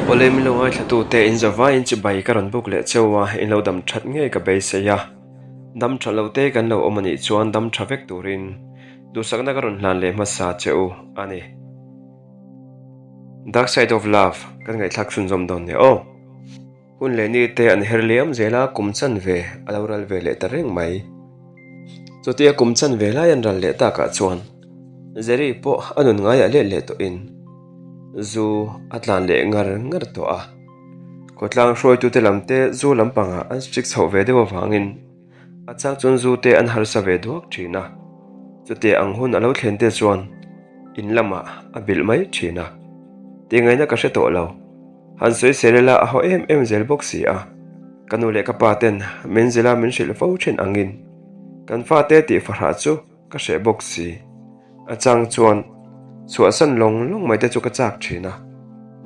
Awle min lo ngaithlatute in zavaiin chibai ka rawn buk leh cheu a, in lo dam that ngei ka beisei a. Dam tha lo te kan lo awm a nih chuan dam tha vek turin duhsakna ka rawn hlan leh hmasa che u a ni. Dark Side of Love kan ngaihthlak chhunzawm dawn nia aw. Hun leh ni te an her liam zel a, kum chan ve a lo ral ve leh ta reng mai. Chutia kum chan ve lai an ral leh takah chuan Jerry pawh a nun ngaiah let leh tawhin zu a tlan leh ngar ngar tawh a. Khawtlang hruaitute lam te zu lampangah an strict chhoh ve deuh avangin A chang chuan zu te an harsa ve duak thin a, chutia ang hun a lo thlen te chuan in lamah a bilh mai thin a. Tingaihna ka hre tawh lo, han sawi sel ila a haw em em zel bawk si a, ka nu leh ka pa ten min zilh a min hrilh fo thin angin kan fate tih fahrah chu Ka hreh bawk si. A chang chuan chhuahsan lawng lawng mai te chu ka chak thin a.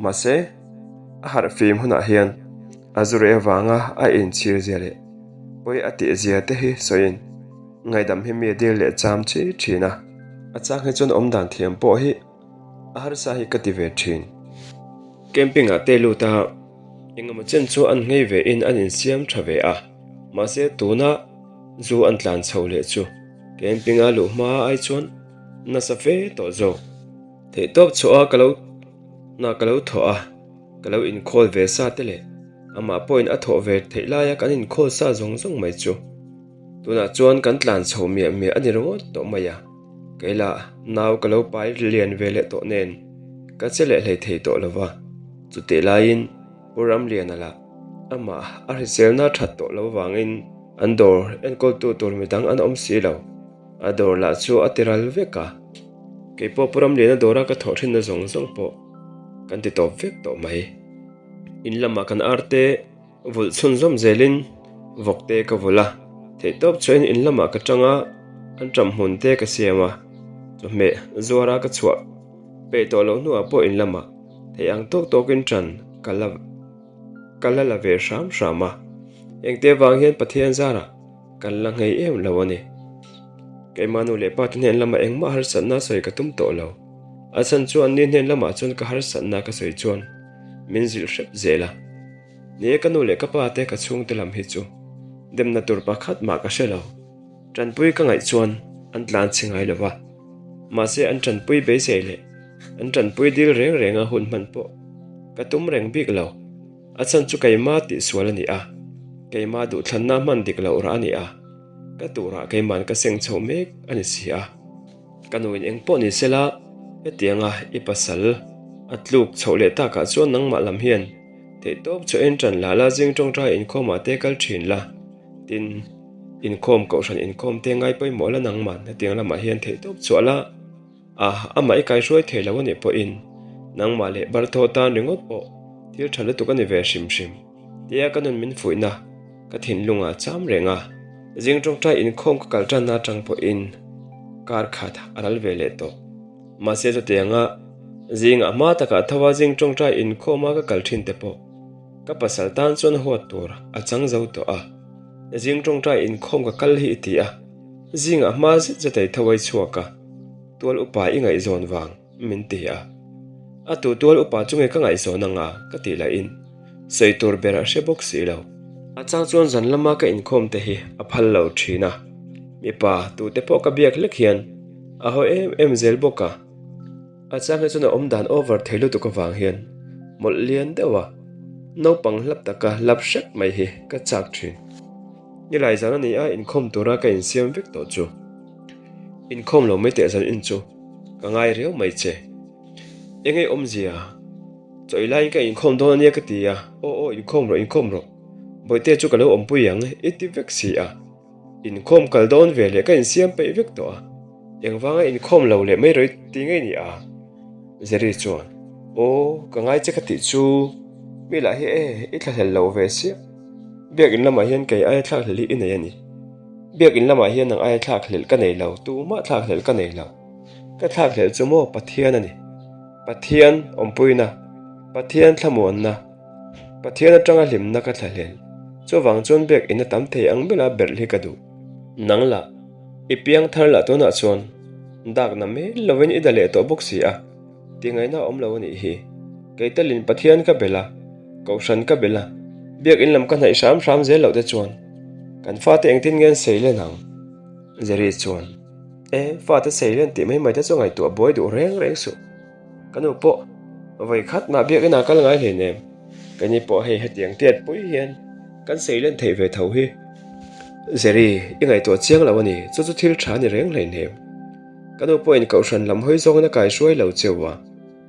Mahse, a harh fim hunah hian a zu reh avanga a inchhir zia leh pawi a tih zia te hi sawiin ngaihdam hi mi a dil leh cham chi thin a. A chang hi chuan awmdan thiam pawh hi a harsa hi ka ti ve thin. Camping ah te lut a, engemaw chen chu an nghei ve in an insiam tha ve a, mahse tuna zu an tlan chho leh chu camping a luh hma ai chuan nasa fe tawh zawk. Theihtawp chhuah a ka lo hna ka lo thawh a, ka lo inkhawl ve sa te leh amah pawhin a thawh ve theih laia kan inkhawl sa zawng zawng mai chu tunah chuan kan tlan chho miah miah a ni ringawt tawh mai a. Kei lah nau ka lo pai lian ve leh tawh nen ka che leh hlei thei tawh lo va, chutih laiin Pu Ramliana lah amah a hriselna that tawh lo vangin an dawr enkawltu tur midang an awm si lo, a dawr lah chu a ti ral vek a, kei pawh Pu Ramliana dawra ka thawh thinna zawng zawng pawh kan ti tawp vek tawh mai. In lamah kan arte. Vulh chhunzawm zelin vawk te ka vulh a, theihtawp chuain in lamah ka tang a, an ṭam hmun te ka siam a, chawhmeh zuara ka chhuah peih tawh loh hnuah pawh in lamah theih ang tawk tawkin ṭan ka la ka la la ve hram hram a, engte vang hian Pathian zarah kan la nghei em lo a ni. Keimah nu leh pa te hnen lamah engmah harsatna sawi ka tum tawh lo, a chhan chu anni hnen lamah chuan ka harsatna ka sawi chuan min zilh hrep zel a. Ni e ka nu leh ka pa te ka chhungte lam hi chu demna tur pakhat mah ka hre lo. Tanpui ka ngaih chuan an tlan chhe ngai lo va, mahse an tanpui beisei leh an tanpui dil reng renga hun hman pawh ka tum reng bik lo. A chhan chu keima tihsual a ni a, keima duhthlanna hman dik loh rah a ni a, ka turah keiman ka seng chho mek a ni si a. Ka nuin eng pawh ni sela, hetianga i pasal a tluk chhoh leh takah chuan nangmah lam hian theihtawp chu en ṭan la la, zing ṭawngṭai inkhawmah te kal ṭhin la, tin, inkhawm kohhran inkhawm te ngai pawimawh la nangmah hetiang lamah hian theihtawp chhuah la, a amah i kaihruai thei lo a nih pawhin nangmah leh barthaw tan ringawt pawh thil ṭha lutuk a ni ve hrim hrim. Tia ka nun min fuihna ka thinlungah cham reng a, zing tawngtai inkhawm ka kal tanna atang pawhin kar khat a ral ve leh tawh. Mahse chutianga zingah hma takah tho a zing tawngtai inkhawma ka kal thin te pawh ka pasal tan chuan huat tur a chang zo tawh a. Zing tawngtai inkhawm ka kal hi i ti a, zingah hma zet zet ei tho a i chhuak a, tual upa i ngaihzawn vang min ti a. A tu tual upa chu nge ka ngaihzawn anga ka tih lahin Sawi tur ber a hre bawk si lo. A chang chuan zan lama ka inkhawm te hi a phal lo thin a, mipa tute pawh ka biak hlek hian a haw em em zel bawk a. A chang hi chuan a awm dan over thei lutuk avang hian mawlh lian deuh a, naupang hlap taka hlap hrep mai hi ka chak thin. Nilai zan a ni a, inkhawm tura ka insiam vek tawh chu. Inkhawm lo mai teh zan in chu ka ngai riau mai che. Engei awmzia? Chawi laiin ka inkhawm dawn ania ka ti a, aw aw inkhawm rawh inkhawm rawh, Bawihte chu ka lo awmpui ang i ti vek si a, inkhawm kal dawn ve leh ka insiam peih vek tawh a, engvanga inkhawm lo leh mai rawh i ti ngei ni a? Jerry chuan, aw ka ngai che ka tih chu, mi lah hi e i thlahlel lo ve siah, biakin lamah hian kei aia thlakhlel hi i nei a ni, biakin lamah hian nang aia thlakhlel ka nei lo, tumah thlakhlel ka nei lo. Ka thlakhlelh chu maw Pathian a ni. Pathian awmpuina, Pathian thlamuanna, Pathian atanga hlimna ka thlahlel. Chuvang chuan biak ina tam thei ang bela berh hi ka duh. Nang lah, i piang thar lah tunah chuan dak na mai lovin i da leh tawh bawk si a, tingaihna a awm lo a nih hi. Kei telin Pathian ka bel a, Kohhran ka bel a, Biakinn lam ka hnaih hram hram zel loh te chuan kan fate engtin nge an sei len ang? Jerry chuan, E, fate sei len tih mai mai te chu ngaihtuah buai duh reng reng suh. Ka nu pawh vawi khat mah biakinah kal ngai hleinem. Keini pawh hei hetiang tiat pui hian kan sei len theih ve tho hi. Jerry, i ngaihtuah chiang lo a ni, chu chu thil tha a ni reng hleinem. Ka nu pawhin Kohhran lam hawi zawngin a kaihruai lo cheu a.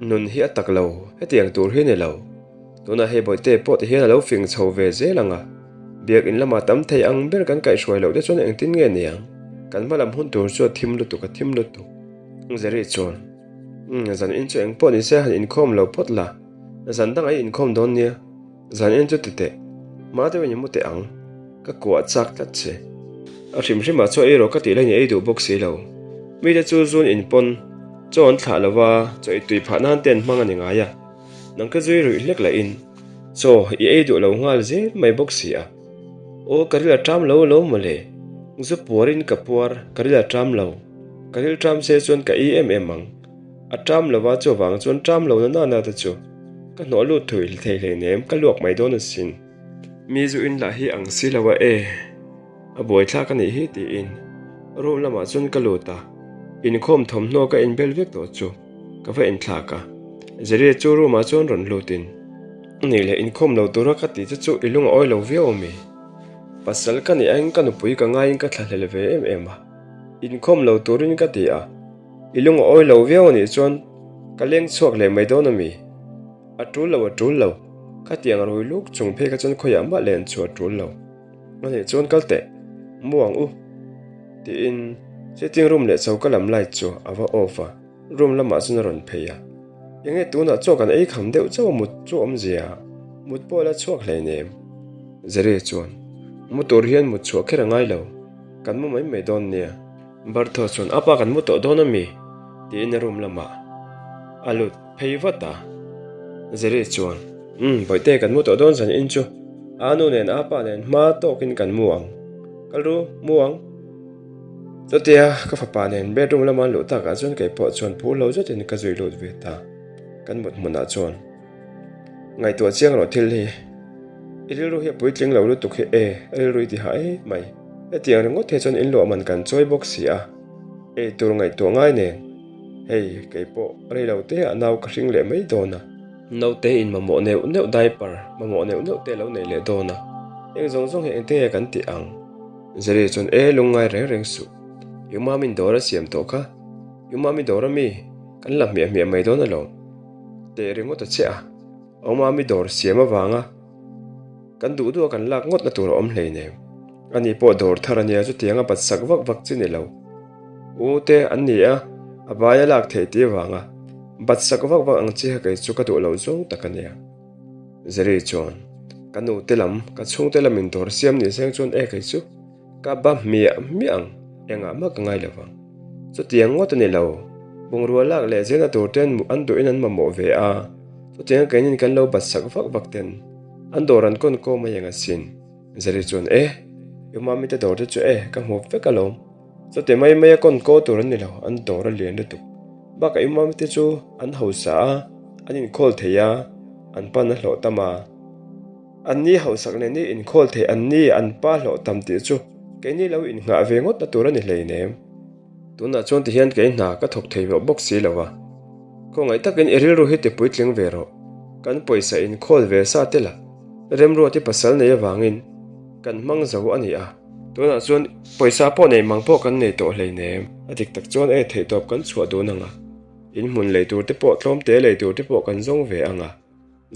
Nun hi a tak lo, hetiang tur hi a ni lo. Tunah hei Bawihte pawh ti hian a lo fing chho ve zel ang a, biakinn lamah tam thei ang ber kan kaihhruai loh te chuan engtin nge ni ang? Kan hma lam hun tur chu a thim lutuk, a thim lutuk. Jerry chuan, Umm, zan in chu engpawh ni se han inkhawm lo phawt la, zan dang a i inkhawm dawn nia. Zan en chu ti teh, hma deuhin i mu teh ang, ka kuah chak tlat che. A hrim hrimah chaw ei rawh ka tih lain i ei duh bawk si lo. Mite chu zun in pawn chaw an thlah lo va, chaw i tui phah nan te an hmang a ni ngai a. Nang ka zui ruih hlek lahin chaw i ei duh lo nghal zel mai bawk si a. Aw ka ril a ṭam lo lo mawle, zu puarin ka puar, ka ril a ṭam lo. Ka ril ṭam se chuan ka ei em em ang. A ṭam lova chuvang chuan ṭam lo na nana te chu ka hnawh lut thui thei hleinem ka luak mai dawn asin. Mi zu in lah hi ang si lo a e, a buaithlak a nih hi tiin room lamah chuan ka lut a, inkhawm thawmhnaw ka inbel vek tawh chu ka va inthlak a, Zeria chu room ah chuan rawn lut in, Nih leh inkhawm lo tura ka tih che chu i lung a awi lo viau ami? Pasal ka nih aiin ka nupui ka ngaiin ka thlahlel ve em em a, inkhawm lo turin ka ti a. I lung a awi lo viau a nih chuan ka leng chhuak leh mai dawn a mi? A tul lo, a tul lo. Khatiang a rui luk chung phei kha chuan khawiah mah len chu a tul lo. A nih chuan kal teh, mu ang u. Tiin sitting room leh choka lam light chu a va off a, room lamah chuan a rawn phei a. Enge tunah chaw kan ei kham deuh chauh a mut chu awmzia, mut pawh a la chhuak hleinem. Zere chuan, Mu tur hian mut chhuah kher a ngai lo, kan mu mai mai dawn nia. Bartho chuan a pa kan mu tawh dawn a mi? tiin a room lamah a lut phei vat a. Zeri chuan, Umm, Bawihte kan mu tawh dawn zan in chu a nu nen a pa nen hma tawkin kan mu ang. Kal ru, mu ang. Chutia ka fapa nen bedroom lama an luh takah chuan kei pawh chuan phur lo zetin ka zui lut ve ta. Kan mut hmunah chuan ngaihtuah chiang rawh thil hi. I rilru hi a puitling lo lutuk hi e, rilru i ti hah em mai. Hetiang ringawt hi chuan inluah man kan chawi bawk si a, ei tur ngaihtuah ngai nen. Hei, kei pawh rei lo te ah nau ka hring leh mai dawn a. Naute in mamawh neuh neuh diaper mamawh neuh neuh te lo nei leh dawn a, heng zawng zawng hi engtin nge kan tih ang? Zeri chuan e lungngai reng reng suh, i umamin dawr a siam tawh kha, i umami dawr ami kan la hmiah hmiah mai dawn alawm. Teh ringawt a che a, a umami dawr siam avanga. Kan duh duh a kan lak ngawtna tur a awm hleinem. Ani pawh dawr thar a nia chutiang a bat sak vak vak chi ni lo. U te an ni a, a bai a lak theih tih avanga bat sak vak vak ang chi kha kei chu ka duh lo zawng tak a nia. Zeri chuan, Ka nu te lam, ka chhungte lamin dawr siam ni seng chuan e kei chu ka ba hmiah hmiah ang, engah mah ka ngai lo vang. Chutiang ngawt a ni lo, bungrua lak leh zelna tur ten an duhin an mamawh ve a, chutianga keinin kan lo bat sak vak vak ten An dawr an kawn kawm a eng asin. Zeri chuan, E! I mami te dawr te chu e, ka hmu vek alawm. Chawte mai mai a kawn kaw tur an ni lo, an dawr a lian lutuk. Bakah i mami te chu an hausa a, an inkhawl thei a, an pan a hlawh tam a. Anni hausak nen i inkhawl thei anni an pa hlawh tam tih chu keini lo innghah ve ngawtna tur a ni hleinem. Tunah chuan tihian kei hna ka thawk thei vawh bawk si lo a. Khawngaih takin i rilru hi ti puitling ve rawh. Kan pawisa inkhawl ve sa te lah Remruati pasal nei avangin kan hmang zo a ni a. Tunah chuan pawisa pawh nei mang pawh kan nei tawh hleinem. A dik tak chuan e theihtawp kan chhuah dun ang a. Inhmun lei tur te pawh tlawmte lei tur te pawh kan zawng ve ang a.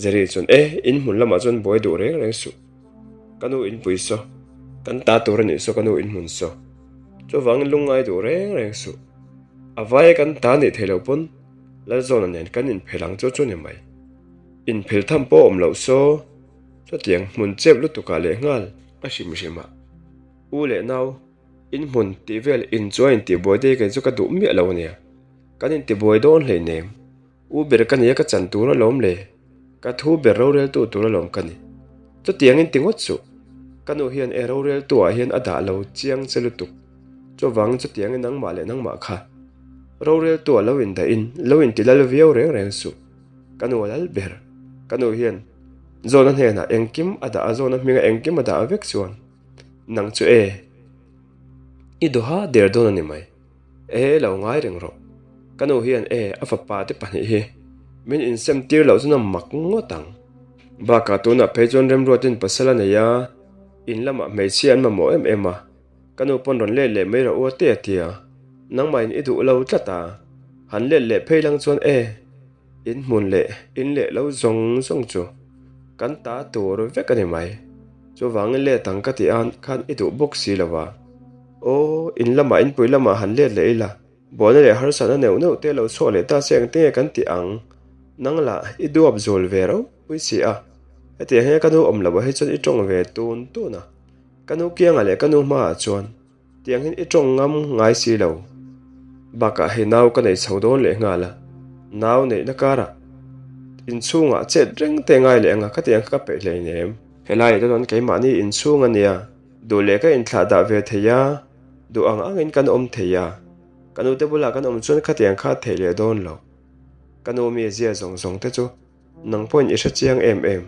Zeri chuan, E, in hmun lamah chuan buai duh reng reng suh. Ka nu in pui saw. Kan ta tur a nih saw ka nu in hmun saw. Chuvangin lungngai duh reng reng suh. A vaia kan ta nih theih loh pawn Lalzawna nen kan inphel ang chu chu ni mai. Inphel tham pawh awm loh saw, chutiang hmun chep lutukah lehnghal a hrim hrim a. U leh nau, in hmun tih vel in chu a intihbuai dei kei chu ka duh miah lo a nia. Kan intibuai dawn hleinem. U ber ka nia ka chan tur alawm le, ka thu ber roreltu tur alawm ka ni. Chutiangin ti ngawt suh, ka nu hian e roreltu ah hian a dah lo chiang che lutuk. Chuvangin chutiangin nangmah leh nangmah kha roreltu ah lo indahin lo inti lal viau reng reng suh. Ka nu a lal ber. Ka nu hian Zawna hnenah engkim a dah a, Zawna hminga engkim a dah vek chuan nang chu e, i duha der dawn a ni mai. E lo ngai reng rawh. Ka nu hian e a fapa te pahnih hi min insem tir loh chuan a mak ngawt ang. Bakah tunah phei chuan Remruatin pasal a nei a, in lamah hmeichhia an mamawh em em a, ka nu pawn rawn let leh mai rawh u a ti a ti a, nangmahin i duh lo tlat a, han let leh phei lang chuan e in hmun leh in leh lo zawng zawng chu kan ta tur vek a ni mai. Chuvangin let ang ka tih a khan i duh bawk si lo va. Aw, in lamah inpui lamah han let leh ila, buaina leh harsatna neuh neuh te lo chhuak leh ta se engtin nge kan tih ang? Nang lah i duap zul ve ropui si a, hetiang hian ka nu awm loh ah hi chuan i tawng ve tun tun a, ka nu kiangah leh ka nu hmaah chuan tiang hian i tawng ngam ngai si lo. Bakah hei nau ka nei chho dawn leh nghal a, nau neihna karah inchhungah chet reng te ngai leh anga khatiang kha ka peih hleinem. Helaiah te chuan keimahni inchhung a nia. Duh leh ka inthlah dah ve thei a, duh ang angin kan awm thei a, ka nute bulah kan awm chuan khatiang kha theih leh dawn lo. Ka nu mi zia zawng zawng te chu nang pawhin i hre chiang em em.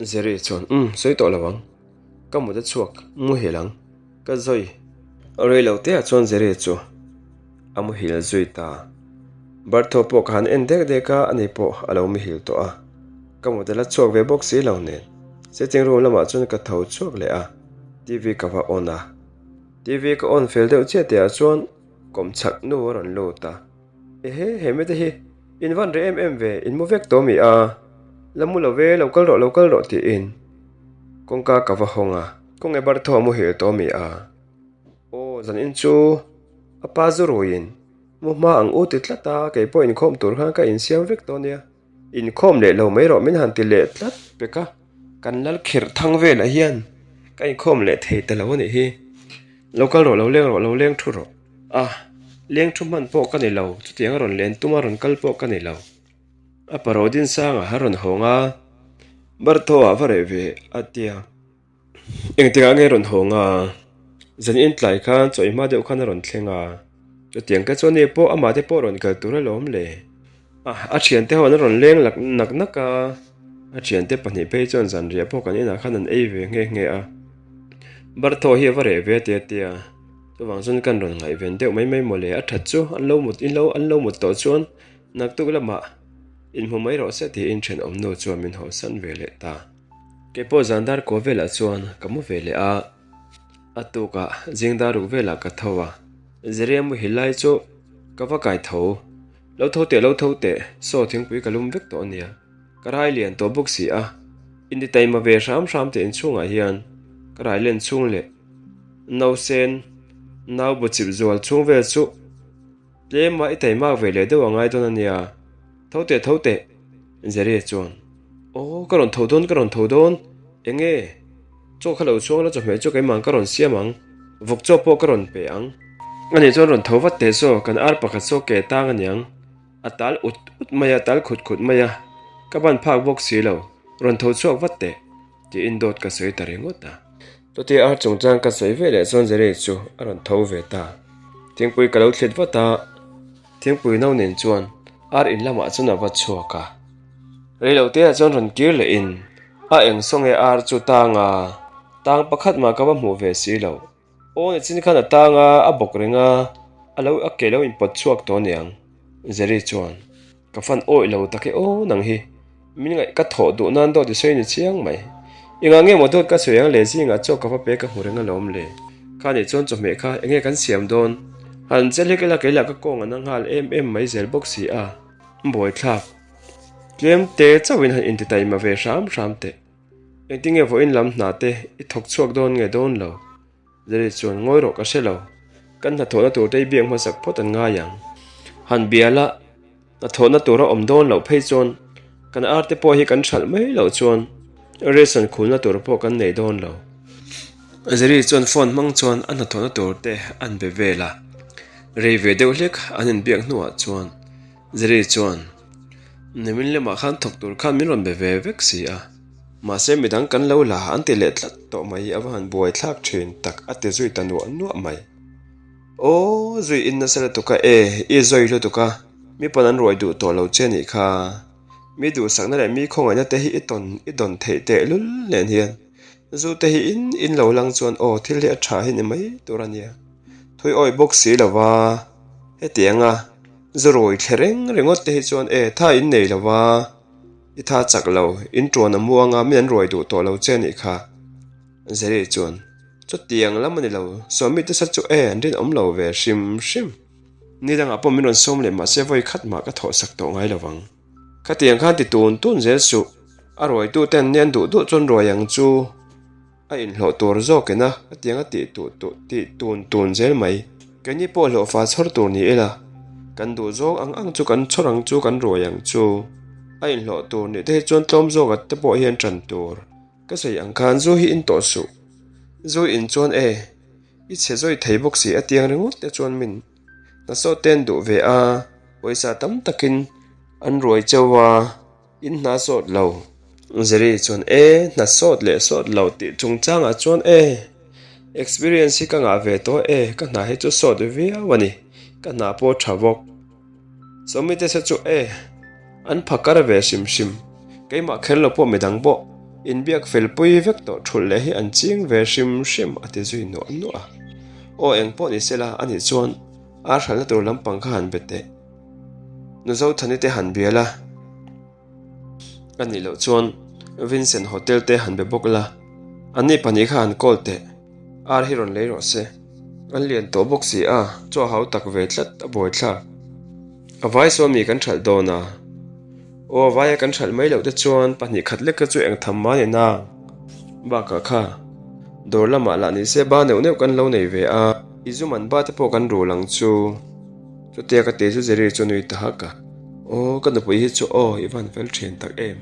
Jerry chuan, Umm, sawi tawh lo ang. Ka mut a chhuak, muhil ang. Ka zawi. Rei lo teah chuan Jerry chu a muhil zui ta. Bartho pawh ka han en dek dek a, ani pawh a lo muhil tawh a. Ka mut a la chhuak ve bawk si lo nen. Sitting room lamah chuan ka tho chhuak leh a, TV ka va on a. TV ka on fel deuh chiah tihah chuan kawmchhak nu a rawn lut a. Ehe, he mite hi in van reh em em ve, in mu vek tawh mi a? La mu lo ve, lo kal rawh, lo kal rawh tiin kawngka ka va hawng a. Kawng e Bartho a muhil tawh mi a? Aw, zan in chu a pa zu ruiin mu hma ang u ti tlat a, kei pawh inkhawm tur khan ka insiam vek tawh nia. Inkhawm leh lo mai rawh min han ti leh tlat pek a, kan lal khirh thang velah hian ka inkhawm leh thei ta lo a nih hi. Lo kal rawh, lo leng rawh, lo leng thu rawh. A, leng thu hman pawh ka ni lo, chutiang a rawn len tum a rawn kal pawh ka ni lo. A paro Dinsanga a rawn hawng a, Bartho ah va reh ve a tia. Engtikah nge rawn hawng a? Zan intlai khan chaw i hma deuh khan a rawn thleng a. Chutiang te chuan ni pawh amah te pawh rawn kal tur alawm le. A, a thiante ho an rawn leng lak nak nak a. A thiante pahnih phei chuan zanriah pawh kan inah khan an ei ve nghe nghe a. Barthaw hi a va reh ve tia tia. Chuvang chuan kan rawn ngaihven deuh mai mai mawle. A that chu an lo mut in lo an lo mut tawh chuan naktuk lamah inhmu mai rawh se tiin thenawmnu chuan min hawsan ve leh ta. Kei pawh zan dar kua velah chuan ka mu ve leh a, a tukah zing dar ruk velah ka tho a, Zeria muhil lai chu ka va kai tho, Lo tho teh, lo tho teh, saw thingpui ka lum vek tawh a nia, ka rai lian tawh bawk si a, inti taima ve hram hram teh inchhungah hian ka rai len chhung leh nausen nau bu chip zual chhung vel chu Tlema i taimak ve leh deuh a ngai dawn a nia. Tho teh, tho teh, Jerry chuan, Aw, ka rawn tho dawn, ka rawn tho dawn. Eng nge? Chaw kha lo chhuang la, chawhmeh chu keimah ka rawn siam ang. Vawk chaw pawh ka rawn pe ang. Ani chuan rawn tho vat teh saw, kan ar pakhat saw ke tang a niang. A tal ut ut mai a, tal khut khut mai a. Ka ban phak bawk si lo. Rawn tho chhuak vat teh. Tiin dawt ka sawi ta ringawt a. Chutia ar chungchang ka sawi ve leh chuan Jerry chu a rawn tho ve ta. Thingpui ka lo thlit vat a, thingpui no nen chuan ar in lamah chuan a va chhuak a. Reilote ah chuan rawn kir leh in a eng saw nge ar chu tang a, tang pakhat mah ka va hmuh ve si lo. Aw nichin khan a tang a, a bawk reng a, a lo a ke lo inpawt chhuak tawh aniang Jerry chuan. Ka fan awih lo tak e aw nang hi. Min ngaih ka thawh duh nan dawt i sawi ni chiang mai. Engah nge maw dawt ka sawi ang le zingah chaw ka va pe ka hmu reng alawm le. Kha nih chuan chawhmeh kha enge kan siam dawn? Han che hlek ila kei lah ka kawng an a nghal em em mai zel bawk si a. Buaithlak. Tlem te chauhin han intitaima ve hram hram teh. Engtinge vawiin lam hna te i thawk chhuak dawn nge dawn lo? Jerry chuan ngawi rawh ka hre lo, kan hnathawhna tur te i biak hmasak phawt an ngai ang. Han bia la, hnathawhna tur a awm dawn loh phei chuan kan ar te pawh hi kan hralh mai loh chuan ration khulna tur pawh kan nei dawn lo. Jerry chuan phone hmang chuan a hnathawhna tur te an be vel a, rei ve deuh hlek an inbiak hnuah chuan Jerry chuan, Nimin lamah khan thawk tur khan min rawn be ve vek si a, mahse midang kan lo la an ti leh tlat tawh mai, a va han buai thlak thin tak a ti zui ta nuah nuah mai. Aw, zui in nasa lutuk a e, i zawi lutuk a, mi pawn an ruai duh tawh lo che nih kha. Mi duhsakna leh mi khawngaihna te hi i tawn i dawn theih tehlul nen hian zu te hi in in lo lang chuan aw thil hi a tha hi ni mai tur a nia. Thui awih bawk si lo va, hetianga zu rawi thle reng ringawt te hi chuan e tha in nei lo va, i tha chak lo, in tuan a muang a, mi an ruai duh tawh lo che a nih kha. Zeri chuan, Chutiang lam a ni lo, Sawmi te sa chu e an rinawm lo ve hrim hrim. Ni dangah pawh min rawn sawm leh mahse vawi khat mah ka thawhsak tawh ngai lo vang. Khatiang khan ti tun tun zel suh, a ruaitute an nia an duh duh chuan ruai ang chu a inhlawh tur zawkin a, khatiang a tih tuh tuh tih tun tun zel mai. Keini pawh hlawhfa chhawr tur ni ila, kan duh zawng ang ang chu kan chhawr ang chu kan ruai ang chu. A inhlawh tur nih te hi chuan tlawm zawka te pawh hian ṭan tur. Ka sawi ang khan zu hi in tawh suh. Zu in chuan e, i chhe zawi thei bawk si a tiang ringawt te chuan min hna sawt te an duh ve a, pawisa tam takin an ruai cheu a, in hna sawt lo. Zeri chuan e, hna sawt leh sawt lo tih chungchangah chuan e, experience hi ka ngah ve tawh e, ka hna hi chu sawt viau a ni, ka hna pawh tha bawk. Sawmite se chu e, an phakar ve hrim hrim. Keimah kher lo pawh midang pawh inbiak fel pui vek tawh thulh leh hi an ching ve hrim hrim a ti zui nuah nuah a. Aw eng pawh ni sela a nih chuan ar hralhna tur lampang kha han be teh. Nu Zothani te han bial a. A nih loh chuan Vincent Hotel te han be bawk la, anni pahnih kha han call teh, ar hi rawn lei rawh se. An lian tawh bawk si a, chaw hau tak ve tlat a buaithlak. A vai sawn mi kan hralh dawn a, aw a vaia kan hralh mai loh te chuan pahnih khat lek kha chu eng tham mah a ni na. Bakah kha dawr lamah lah ni se ba neuh neuh kan lo nei ve a, i zu man ba te pawh kan rul ang chu. Chutia ka ti chu Jerry chu nui ta hak a, Aw ka nupui hi chu aw i van fel thin tak em,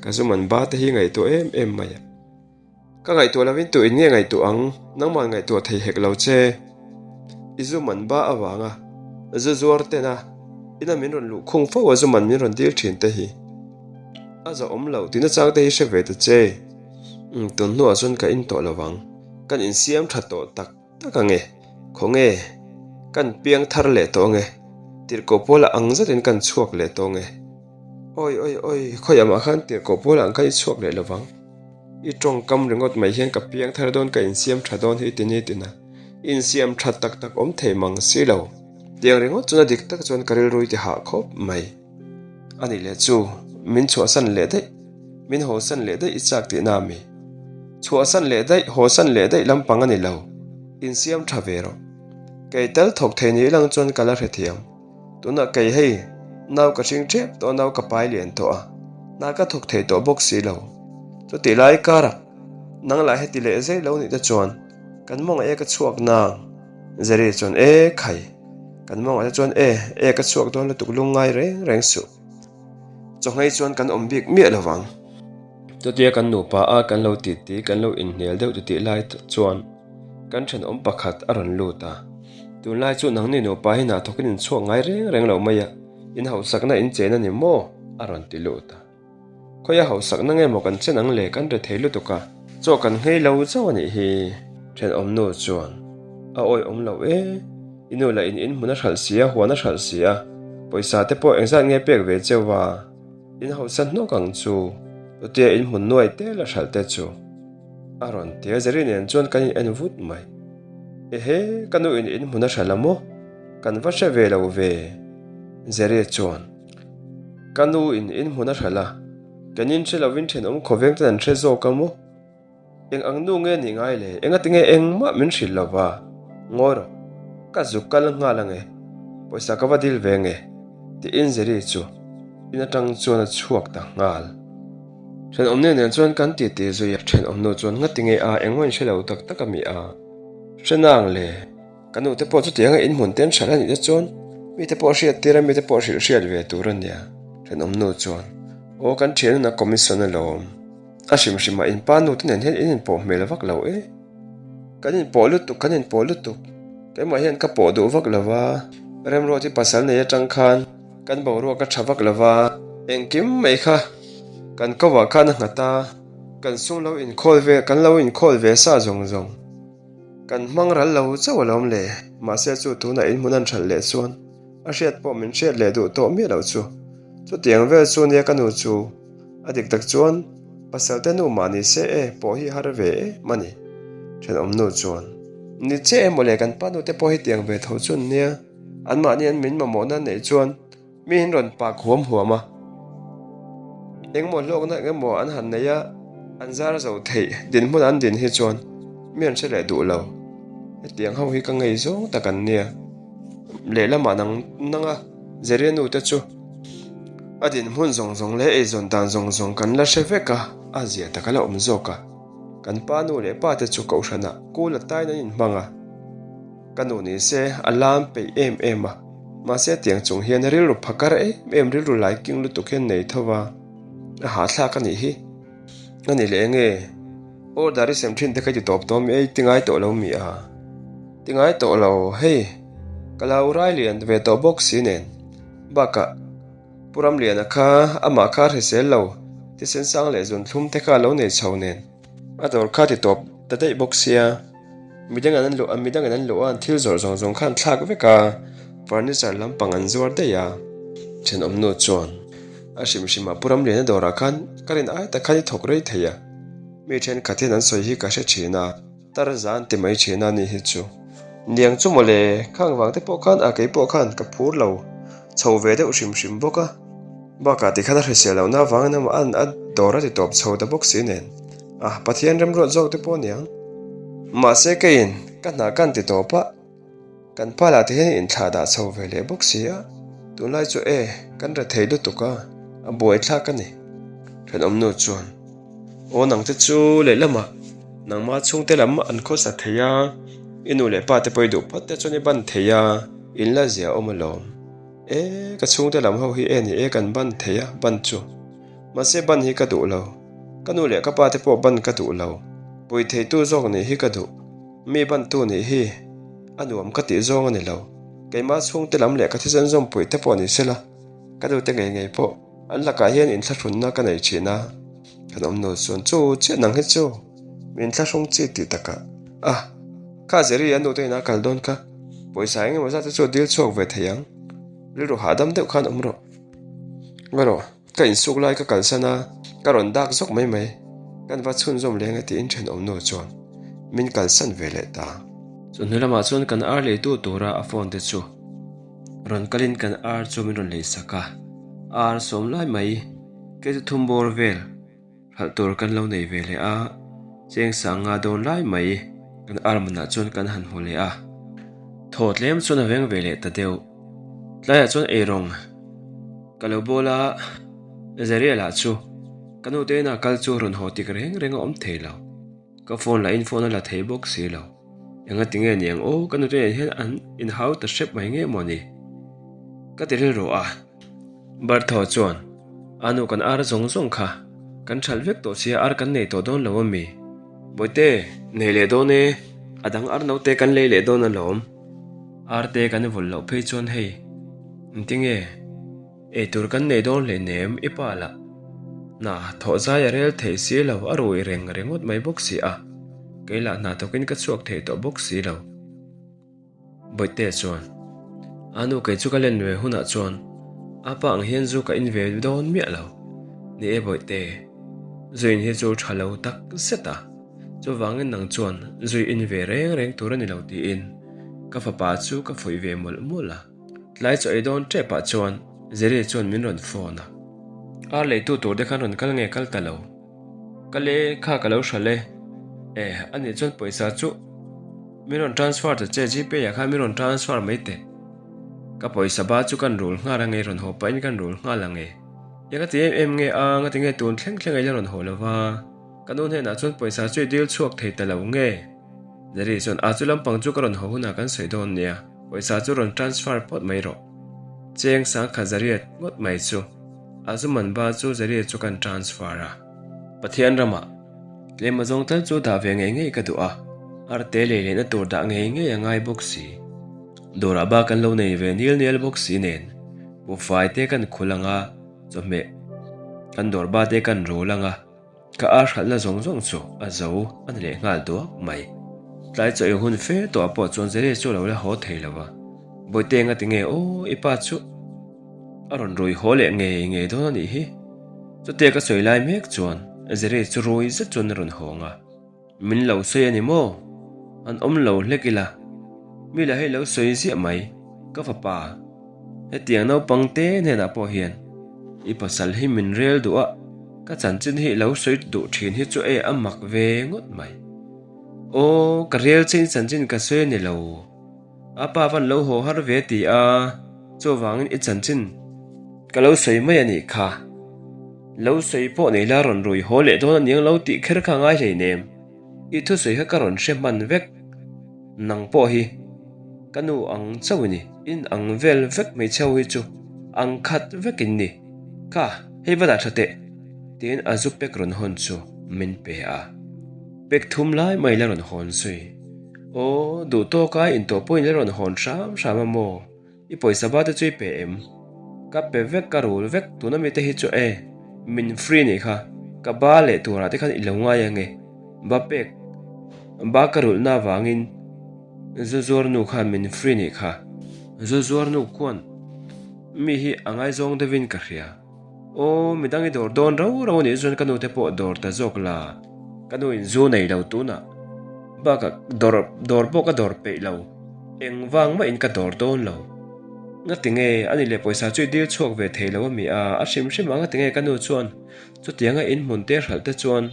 ka zu man ba te hi ngaihtuah em em mai a, ka ngaihtuah lovin tu in nge ngaihtuah ang, nangman ngaihtuah thei hek lo che, i zu man ba avanga zu zuar ten a ina min rawn luh khung fo a zu man min rawn dil thin te hi a zahawm lo tihna chang te hi hre ve ta che, umm tun hnuah chuan ka in tawh lovang, kan insiam tha tawh tak. Tak ange, khawnge, kan piang thar leh tawh ange, tirhkoh pawla ang zetin kan chhuak leh tawh ange. Awi awi awi, khawiah mah khan tirhkoh pawla ang khan i chhuak leh lovang. I tawngkam ringawt mai hian ka piang thar dawn ka insiam tha dawn hi ti ni tina insiam tha tak tak awm thei mang si lo. Tiang ringawt chuan a dik tak chuan ka rilru i ti hah khawp mai. A nih leh chu, min chhuahsan leh daih, min hawsan leh daih i chak tihna a mi? Chhuahsan leh daih, hawsan leh daih lampang a ni lo, insiam tha ve rawh. Kei tal thawk thei ni ilang chuan ka la hrethiam. Tunah kei hei, nau ka hring tep tawh a, nau ka pai lian tawh a, hna ka thawk thei tawh bawk si lo. Chutih lai karah, nang lah heti leh zei lo nih te chuan, kan mawngah e ka chhuak nang. Zeri chuan e khai, kan mawngah te chuan e, e ka chhuak dawn lutuk lungngai reng reng suh. Chawhngei chuan kan awm bik miah lo vang. Chutia kan nupa a kan lo titi kan lo inhnial deuh titih lai chuan kan thenawm pakhat a rawn lut a. Tunlai chu nangni nupa hi hna thawkin inchhuak ngai reng reng lo mai a, in hausakna in chen a ni maw? a rawn ti lut a. Khawia hausakna nge maw kan chen ang le kan re thei lutuk a, chaw kan nghei lo chauh a nih hi. Thenawm nu chuan, A awi awm lo e, i nu lah in in hmun a hralh si a, huan a hralh si a, pawisa te pawh engzat nge pek ve cheu va, in hausa hnawk ang chu, chutia in hmun nuai te la hralh te chu. A rawn ti a, Zeri nen chuan kan in en vut mai. Ehe, ka nu in in hmun a hralh a maw? Kan va hre ve lo ve. Zeri chuan. Ka nu in in hmun a hralh a, kan in hre lovin thenawm khawveng ten an hre zawk a maw? Eng ang nu nge nih ngai le? Engati nge engmah min hrilh lo va? Ngawi rawh, ka zuk kal nghal ange, pawisa ka va dil ve nge? Tiin Zeri chu in atang chuan a chhuak ta nghal. Thenawmnu nen chuan kan titi zui a, thenawmnu chuan ngati nge a engmah in hre lo tak tak a mi a? Hre nang le. Ka nu te pawh chutianga inhmun te an hralh a nih te chuan mite pawh hriat tir a mite pawh hrilh hriat ve tur a nia. Thenawm nu chuan, Aw kan thian hun a commission alawm. A hrim hrim ah inpa nu te nen hian in inpawh hmel vak lo e. Kan inpawh lutuk, kan inpawh lutuk. Keimah hian ka pawh duh vak lo va, Remruati pasal nei atang khan kan boruak a tha vak lo va, engkim mai kha kan ko ah khan a nghat a, kan sum lo inkhawl ve, kan lo inkhawl ve sa zawng zawng. Kan hmang ral lo chauh alawm le, mahse chu tunah in hmun an hralh leh chuan a hriat pawh min hriat leh duh tawh miah loh chu. Chutiang vel chu nia ka nu chu. A dik tak chuan pasal te nu mah ni se e pawh hi har ve em a ni. Thenawm nu chuan, Ni che emaw le kan pa nu te pawh hi tiang ve tho chu an nia. Anmahni an min mamawhna neih chuan Mi in rawn pak huam huam a, engmaw hlawkna engemaw an han nei a, an zar zo theih dinhmun an din hi chuan mi an hre leh duh lo. Hetiang ho hi ka ngei zawng tak an nia. Lehlamah nang nanga Zeria nu te chu a dinhmun zawng zawng leh eizawn dan zawng zawng kan la hre vek a, a zia tak a la awm zawk a. Kan pa nu leh pa te chu kohhranah kul atain an inhmang a. Ka nu ni se a lam peih em em a, mahse tiang chung hian rilru phakar em em rilru laiking lutuk hian nei tho va, a hahthlak a nih hi. A ni leh enge order i sem thin te kha i ti tawp tawh mi ei ti ngai tawh lo mi a? Ti ngai tawh lo, hei ka lo rai lian ve tawh bawk si nen bakah Pu Ramliana kha amah kha a hrisel lo, thisen sang leh zunthlum te kha a lo nei chho nen a dawr kha ti tawp ta daih bawk sia. Midang an luh a, midang in an luh a, an thil zawrh zawng zawng kha an thlak vek a, furniture lampang an zuar daih a. Thenawm nu chuan a hrim hrim ah Pu Ramliana dawrah khan ka rin ai tak khan i thawk rei thei a, mi thenkhat hian an sawi hi ka hre thin a, tar za an ti mai thin a ni hi chu. Niang chu mawle, khang vang te pawh khan a kei pawh khan ka phur lo chho ve deuh hrim hrim bawk a, bakah tikhan a hrisel lohna avangin amah a dawr a ti tawp chho ta bawk si nen. A, Pathian remruat zawk te pawh aniang. Mahse keiin ka hna kan ti tawp a, kan pa lah te hian inthlah dah chho ve leh bawk si a, tunlai chu e, kan re thei lutuk a, a buaithlak a ni. Thenawm nu chuan, Aw nang te chu lehlamah nangma chhungte lam an khawsa thei a, i nu leh pa te pawh i duh phawt te chuan i ban thei a, in la zia awm alawm. E, ka chhungte lam ho hi e ni e kan ban thei a, ban chu. Mahse ban hi ka duh lo. Ka nu leh ka pa te pawh ban ka duh lo. Pui theitu zawk nih hi ka duh. Mi bantu nih hi a nuam ka tih zawng a ni lo. Keimah chhungte lam leh ka thisen zawmpui te pawh ni sela, ka nute ngei ngei pawh an lakah hian inthlahrunna ka nei thin a. Kan awm nu chuan chu chiah nang hi chu min thlahrung chi tih takah a, kha Jerry a nute inah a kal dawn kha, pawisa eng emaw zat te chu a dil chhuak ve thei ang. Rilru hahdam deuh khan awm rawh. Ngaih rawh. Ka insuk lai ka kalsan a, ka rawn dak zawk mai mai. Kan va chhunzawm leng e tiin thenawmnu chuan min kalsan ve leh ta. Chawhnu lamah chuan kan ar leitu tura a phone te chu rawn kalin kan ar chu min rawn leisak a, ar sawm lai mai kei chu thum bawr vel. Hralh tur kan lo nei ve leh a, cheng sang nga dawn lai mai kan armanah chuan kan han hmu leh a. Thaw tlem chuan a veng ve leh ta deuh. Tlaiah chuan eirawng ka lo bawl a, Zariah lah chu ka nute inah kal chu rawn haw tik reng reng a awm thei lo. Ka phone lah in phone a la thei bawk si lo. Enga ti nge niang aw ka nute nen hian an inhau ta hrep mai nge maw ni? Ka ti rilru a. Bartho chuan, A nu kan ar zawng zawng kha kan hralh vek tawh sia ar kan nei tawh dawn lo a mi? Bawihte, nei leh dawn e, a dang ar naute kan lei leh dawn alawm. Ar te kan vawlh loh phei chuan hei, engtinge ei tur kan nei dawn hleinem i pa lah. Hna thawh zai a rel thei si lo a rui reng ringawt mai bawk si a, kei lah hna thawkin ka chhuak thei tawh bawk si lo. Bawihte chuan, A nu kei chu ka len ve hunah chuan a pa ang hian zu ka in ve dawn miah lo. Ni e Bawihte, zu in hi chu tha lo tak zet a, chuvangin nang chuan zu i in ve reng reng tur a ni lo tiin ka fapa chu ka fuih ve mawlh mawlh a. Tlai chaw ei dawn tep ah chuan Jerry chuan min rawn phone a. Ar leitu tur te khan rawn kal nge kal ta lo. Ka le kha ka lo hralh e. E, anih chuan pawisa chu min rawn transfer ta che Gpay ah khan min rawn transfer mai teh. Ka pawisa ba chu kan rul nghal ange rawn haw pahin kan rul nghal ange. Eng a ti em em nge a, ngati nge tun thleng thleng a ila rawn haw lo va. Ka nu hnenah chuan pawisa chu i dil chhuak thei ta lo nge. Jerry chuan a chu lampang chu ka rawn haw hunah kan sawi dawn nia, pawisa chu rawn transfer phawt mai rawh. Cheng sangkha zariat ngawt mai chu a zu man ba chu Jerry chu kan transfer a. Pathian ramah tlem a zawng tal chu dah ve ngei ngei ka duh a, arte lei lehna tur dah ngei ngei a ngai bawk si. Dawrah ba kan lo nei ve nil nel bawk si nen, buhfai te kan khul ang a, chawhmeh kan dawr ba te kan rul ang a. Ka ar hralhna zawng zawng chu a zo a ni leh nghal duak mai. Tlai chaw ei hun fe tawh pawh chuan Zere chu a lo la haw thei lo a, Bawihte nga ti nge aw i pa chu? A rawn rui haw leh ngei ngei dawn a nih hi. Chutia ka sawi lai mek chuan Jerry chu rui zet chuan a rawn hawng a. Min lo sawi a ni maw? An awm lo hlek ila. Mi la hei lo sawi ziah mai, ka fapa. Hetiang naupang te hnenah pawh hian i pasal hi min rel duh a, ka chanchin hi lo sawi duh thin hi chu e a mak ve ngawt mai. Aw, ka rel che i chanchin ka sawi a ni lo. A pa van lo haw har ve ti a, chuvangin i chanchin ka lo sawi mai a nih kha. Lo sawi pawh nei la rawn rui haw leh dawn a niang lo tih kher kha ngai hleinem. I thusawi kha ka rawn hre hman vek. Nang pawh hi ka nu ang chauh i ni, in ang vel vek hmeichhe ho hi chu ang khat vek in ni. Kha, hei va dah tha teh, tiin a zu pek rawn hawn chu min pe a. Pek thum lai mai la rawn hawn zui. Aw, duh tawk a intawh pawhin la rawn hawn hram hram a maw? I pawisa ba te chu i pe em? Ka pe vek, ka rul vek, tuna mite hi chu e, min free nih kha, ka ba leh turah te khan i lo ngai ange. Ba pek, ba ka rulhna avangin zu zuar nu khan min free nih kha. Zu zuar nu khuan mi hi a ngaizawng deuhin ka hria. Aw, midang i dawr dawn rau rau anih chuan ka nu te pawh dawr ta zawk la, ka nu in zu nei lo tunah bakah dawr dawr pawh ka dawr peih lo, engvang mah in ka dawr dawn lo. Ngati nge ani leh pawisa chu i dil chhuak ve thei lo ami a, a hrim hrim a ngati nge ka nu chuan chutianga in hmun te hralh te chuan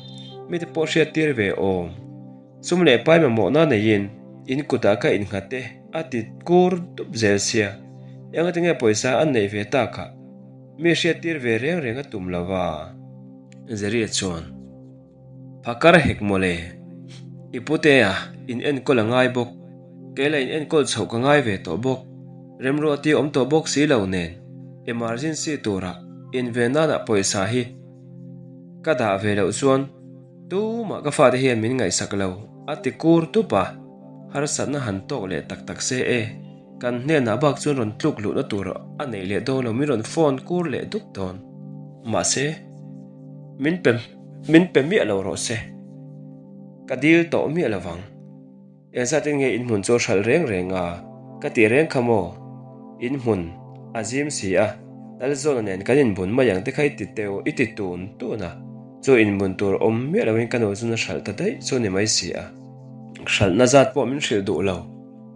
mite pawh hriat tir ve awm. Sum leh pai mamawhna neiin in kutah ka innghat e a ti kur dup zel sia, engati nge pawisa an neih ve takah mi hriattir ve reng reng a tum lo va. Zeria chuan, Phakar hek mawle, i putea in enkawl a ngai bawk, kei la in enkawl chhoh ka ngai ve tawh bawk, remruati awm tawh bawk si lo nen emergency turah inven nanah pawisa hi ka dah ve loh chuan Tumah ka fate hian min ngaihsak lo, a ti kur tup a, harsatna han tawk leh tak tak se e, kan hnenah bak chuan rawn tluk luhna tur a neih leh dawn lo, min rawn phone kur leh dup dawn. Mahse, min pe min pe miah lo rawh se, ka dil tawh miah lo vang. Engzatin nge in hmun chu hralh reng reng a? Ka tih reng kha maw? In hmun a zim si a, Lalzawna nen kan inbun mai ang te kha i ti teu, i ti tun tun a. Chu inbun tur awm miah loin ka nu chuan a hralh ta daih chu ni mai si a. Hralhna zat pawh min hrilh duh lo,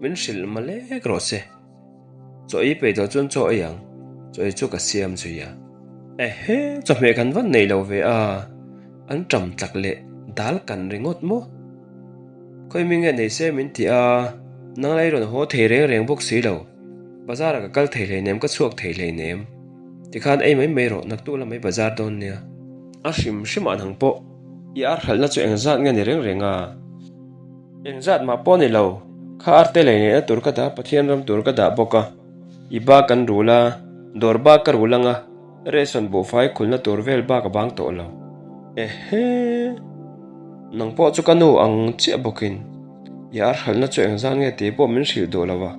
min hrilh malek rawh se. Chaw ei peih tawh chuan chaw ei ang, chaw ei chu ka siam zui a. Ehe, chawhmeh kan van nei lo ve a, an ṭam tlak leh dal kan ringawt maw? Khawi mi nge nei se min ti a, nang la i rawn haw thei reng reng bawk si lo, bazar ah ka kal thei hleinem ka chhuak thei hleinem, tikhan ei mai mai rawh naktuk lamah i bazar dawn nia. A hrim hrim ah nang pawh i ar hralhna chu engzat nge ni reng reng a? Engzat mah pawh ni lo, kha arte lei neihna tur ka dah Pathian ram tur ka dah bawk a, i bak kan rul a, dawr bak ka rul ang a, Ration buhfai khulna tur vel bak a bang tawh lo. Ehe! Nang pawh chu ka nu ang chiah bawkin i ar hralhna chu engzan nge tih pawh min hrilh duh lo a,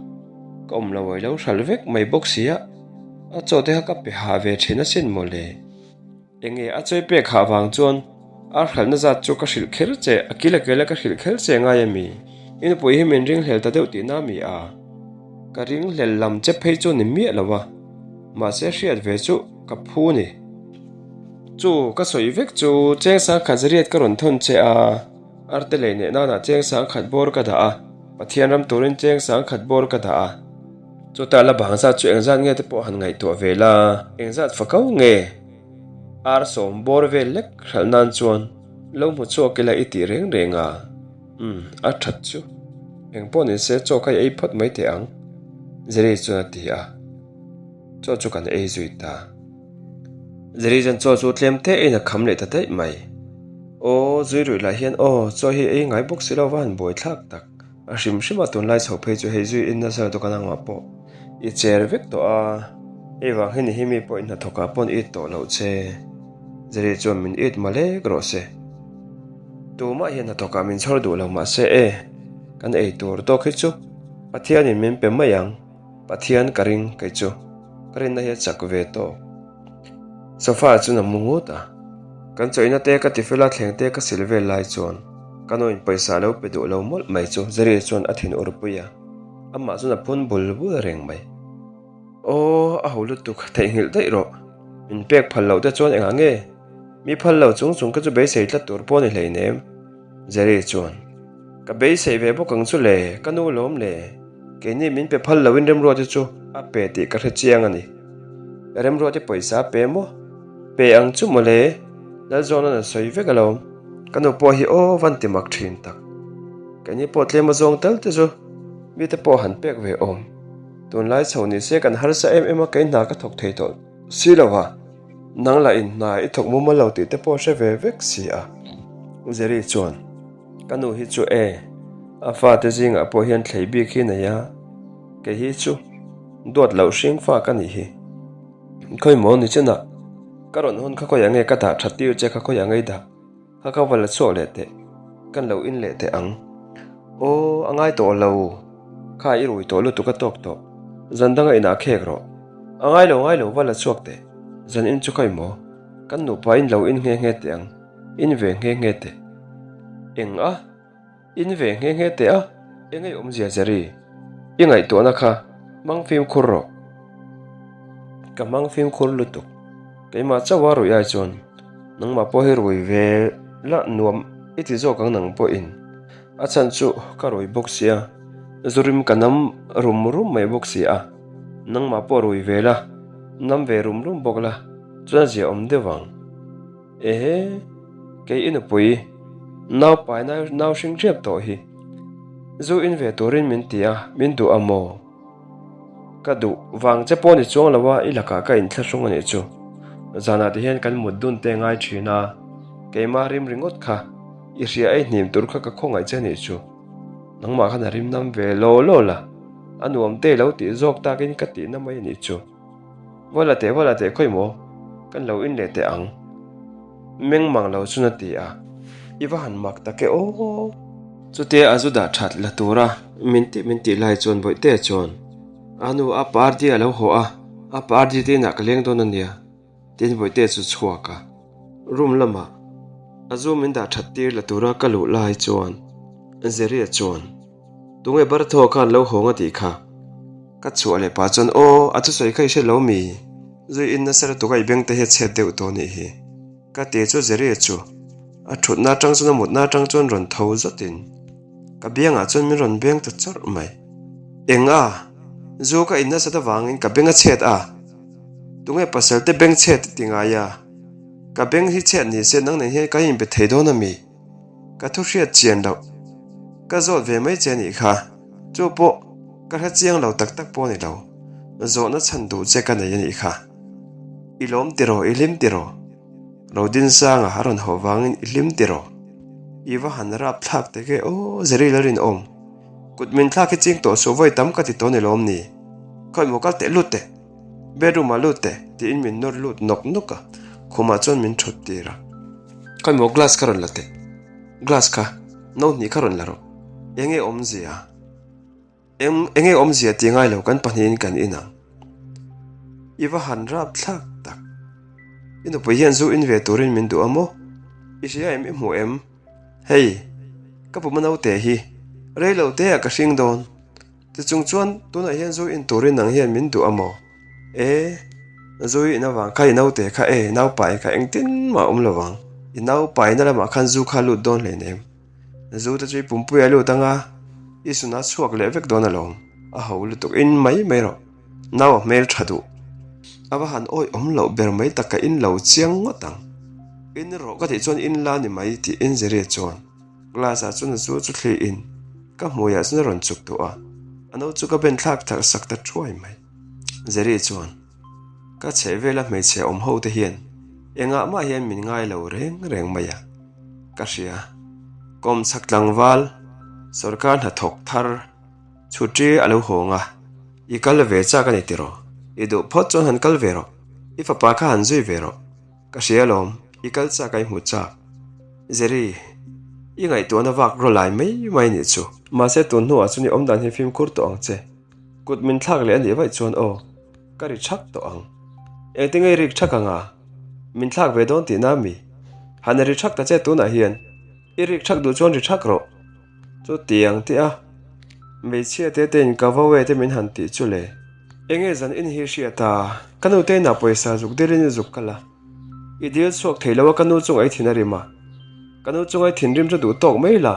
ka awm lo a i lo hralh vek mai bawk si a, a chaw te kha ka pe hah ve thin asin mawle. Enge a chawi pek hah vang chuan ar hralhna zat chu ka hrilh kher che, a kil a kela ka hrilh kher che ngai a mi? I nupui hi min ringhlel ta deuh tihna mi a? Ka ringhlel lam che phei chu ni miah lo a. Mahse hriat ve chu ka phu ni. Chu ka sawi vek chu cheng sangkhat zariat ka rawn thawn che a, arte lei neh nanah cheng sangkhat bawr ka dah a, Pathian ram turin cheng sangkhat bawr ka dah a. Chutah la bang zat chu engzat nge te pawh han ngaihtuah ve la, engzat fakau nge ar sawm bawr vel lek hralh nan chuan lo hmu chhuak ila i tih reng reng a. Umm, a that chu. Eng pawh ni se chaw kha i ei phawt mai teh ang, Jerry chuan a ti a. Chaw chu kan ei zui ta. Jerry chuan chaw chu tlem te eiin a kham leh ta daih mai. Aw, zui ruih lah hian aw, chaw hi ei ngai bawk si lo va han buai thlak tak. A hrim hrim a tunlai chho phei chu hei zui in nasa lutuk a nangmah pawh i cher vek tawh a, hei vang hi ni hi mi pawh i hnathawk ah pawn it tawh loh che. Jerry chuan min it malek rawh se. Tumah hian hnathawk ah min chhawr duh lo mahse e, kan ei tur tawk hi chu Pathianin min pe mai ang. Pathian ka ring kei chu ka rinna hi a chak ve tawk. Sofa ah chuan a mu ngut a, kan chawihna te ka tifel a thleng te ka sil vel lai chuan ka nuin pawisa a lo pe duh lo mawlh mai chu Jerry chuan a thin ur pui a, amah chuan a phun bul bul reng mai. Aw, a ho lutuk, theihnghilh daih rawh. Min pek phal loh te chuan engah nge? Mi phal lo chung chung ka chu beisei tlat tur pawh a ni hleinem. Jerry chuan, Ka beisei ve bawk ang chu le, ka nu lawm le. Keini min pe phal loin Remruati chu a pe tih ka hre chiang a ni. Remruati pawisa a pe maw? Pe ang chu maw le? Lalzawna'n a sawi vek alawm. Ka nu pawh hi aw van ti mak thin tak. Keini pawh tlem a zawng tal te chu mite pawh han pek ve awm. Tunlai chho ni se kan harsa em em a kei hna ka thawk thei tawh si lo a, nang lah in hna i thawk mumal lo tih te pawh hre ve vek si a. Jerry chuan, Ka nu hi chu e, a fate zingah pawh hian thlei bik hi nei a, kei hi chu duat loh hring fa ka nih hi. Khawi maw ni chenah ka rawn hawn kha khawiah nge ka dah that tir che kha khawiah ngei dah. Ka ka va la chhuak leh teh, kan lo in leh teh ang. Aw, a ngai tawh lo. Kha i rui tawh lutuk a tawk tawh. Zan danga inah khek rawh. A ngai lo ngai lo va la chhuak teh. Zan in chu khawi maw? Kan nupa in lo in nghe nghe teh ang. In ve nghe nghe teh. Eng a? In ve nghe nghe teh a, eng ei awmzia Jerry? I ngaihtuahna kha hmang fimkhur rawh. Ka hmang fimkhur lutuk. Keimah chauha ruih ai chuan nangmah pawh hi rui ve la nuam i ti zawk ang nang pawhin. A chhan chu ka rui bawk sia, zu rim ka nam rum rum mai bawk si a. Nangmah pawh rui ve la, nam ve rum rum bawk la, chuan a zia awm deuh ang. Ehe, kei i nupui, nau pai nau hring riap tawh hi. Zu in ve turin min ti a, min duh a maw? Ka duh vang che pawh ni chuang lo a, i lakah ka inthlahrung a nih chu. Zanah ti hian kan mut dun te ngai thin a, keimah rim ringawt kha, i hria ei hnim tur kha ka khawngaih che a nih chu. Nangmah khan a rim nam ve law law la, a nuam te lo tih zawk takin ka tihna mai a nih chu. Vala teh vala teh khawi maw? Kan lo in leh teh ang. Meng mang lo chuan a ti a, I va han mak tak e aw. Chutia a zu dah that la tura min tih min tih lai chuan Bawihtea chuan, A nu a party a lo haw a, a party te inah ka leng dawn a nia. Tin Bawihtea chu chhuak a, room lamah a zu min dah that tir la tura ka luh lai chuan Zeria chuan, Tunge Bartho khan lo hawng a tih kha? Ka chhuah leh pah chuan aw, a thusawi kha i hre lo mi? Zui in nasa lutuk a i beng te hi a chhet deuh tawh nih hi. Ka ti chu Jerry chu a thutna atang chuan a mutna atang chuan rawn tho zawtin ka biangah chuan min rawn beng ta chawrh mai. Eng a? Zu ka in nasat avangin ka beng a chhet a? Tunge pasal te beng chhet i ti ngai a? Ka beng hi chhet ni se nang nen hian ka inbe thei dawn a mi? Ka thu hriat chian loh. Ka zawt ve mai che nih kha. Chu pawh ka hre chiang lo tak tak pawh a ni lo. Zawhna chhan duh che ka nei a nih kha. I lawm tiraw, i hlim tiraw? Rodinsanga a rawn haw vangin i hlim tiraw? I va han rap thlak tek e aw, Zeril a rinawm. Kut min thlak hi ching tawh suh vawi tam ka ti tawh ni lawm ni? Khawi maw kal teh lut teh. Bedroom ah lut teh tiin min nawr lut nawk nawk a, khumah chuan min thut tir a. Khawi maw glass kha rawn la teh, glass kha no hnih kha rawn la rawh, enge awmzia, eng enge awmzia tih ngai lo kan pahnihin kan in ang. I va han rap thlak tak, i nupui hian zu in ve turin min duh a maw? I hria em i hmu em? Hei, ka puma naute hi rei lo te ah ka hring dawn. Ti chung chuan tunah hian zu in turin nang hian min duh a maw? E, zu i in avang kha i naute kha e, naupai kha engtin mah a awm lo vang. I naupaina lamah khan zu kha a lut dawn hleinem. Zu te chu i pumpui a lut anga i suna chhuak leh vek dawn alawm. A ho lutuk in mai mai rawh. Nau a hmel tha duh. A va han awi awm loh ber mai tak ka in lo chiang ngawt ang. In rawh ka tih chuan in la ni mai tiin Zeria chuan. Glass ah chuan a zu chu thli in ka hmui ah chuan a rawn chuk duh a, a no chu ka ben thlak tharh sak ta thuai mai. Jerry chuan, Ka chheh vela hmeichhe awm ho te hian engah mah hian min ngai lo reng reng mai a, ka hria. Kawmchhak tlangval, sorkar hnathawk thar, chhutri a lo hawng a, i kal ve chak a ni tiraw? I duh phawt chuan han kal ve rawh, i fapa kha han zui ve rawh. Ka hria alawm, i kal chak a i hmu chak. Jerry, i ngaihtuahna vak raw lai mai mai nih chu. Mahse tun hnuah chuan i awmdan hi fimkhur tawh ang che. Kut min thlak leh a nih vaih chuan aw, ka ri thak tawh ang. Engtinge i rik thak ang a? Min thlak ve dawn tihna mi? Han ri thak ta che tunah hian. I rik thak duh chuan ri thak rawh. Chu tiang tih a, hmeichhia te te in ka vo e te min han tih chu le. Enge zan in hi hriat a, ka nu te inah pawisa zuk dilin i zuk kal a, i dil chhuak thei lo a ka nu chunga i thin a rim a, ka nu chunga i thinrim chu duh tawk mai la,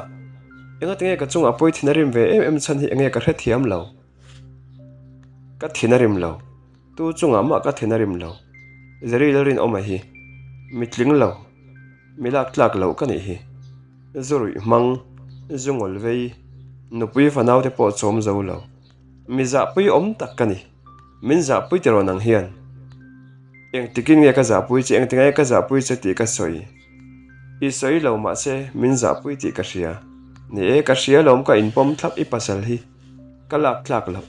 engati nge ka chungah pawh i thin a rim ve em em chhan hi enge ka hrethiam lo. Ka thin a rim lo, tu chungah mah ka thin a rim lo, Zeri Lalrinawma hi mitling lo, mi lak tlak loh ka nih hi, zu ruih hmang, zu ngawl vei, nupui fanau te pawh chawm zo lo. Mi zahpui awm tak ka ni. Min zahpui tiraw nang hian? Engtikin nge ka zahpui che, engtinga nge ka zahpui che tih ka sawi. I sawi lo mahse min zahpui tih ka hria. Ni e, ka hria lawm ka inpawm thlap i pasal hi. Ka lak tlak loh.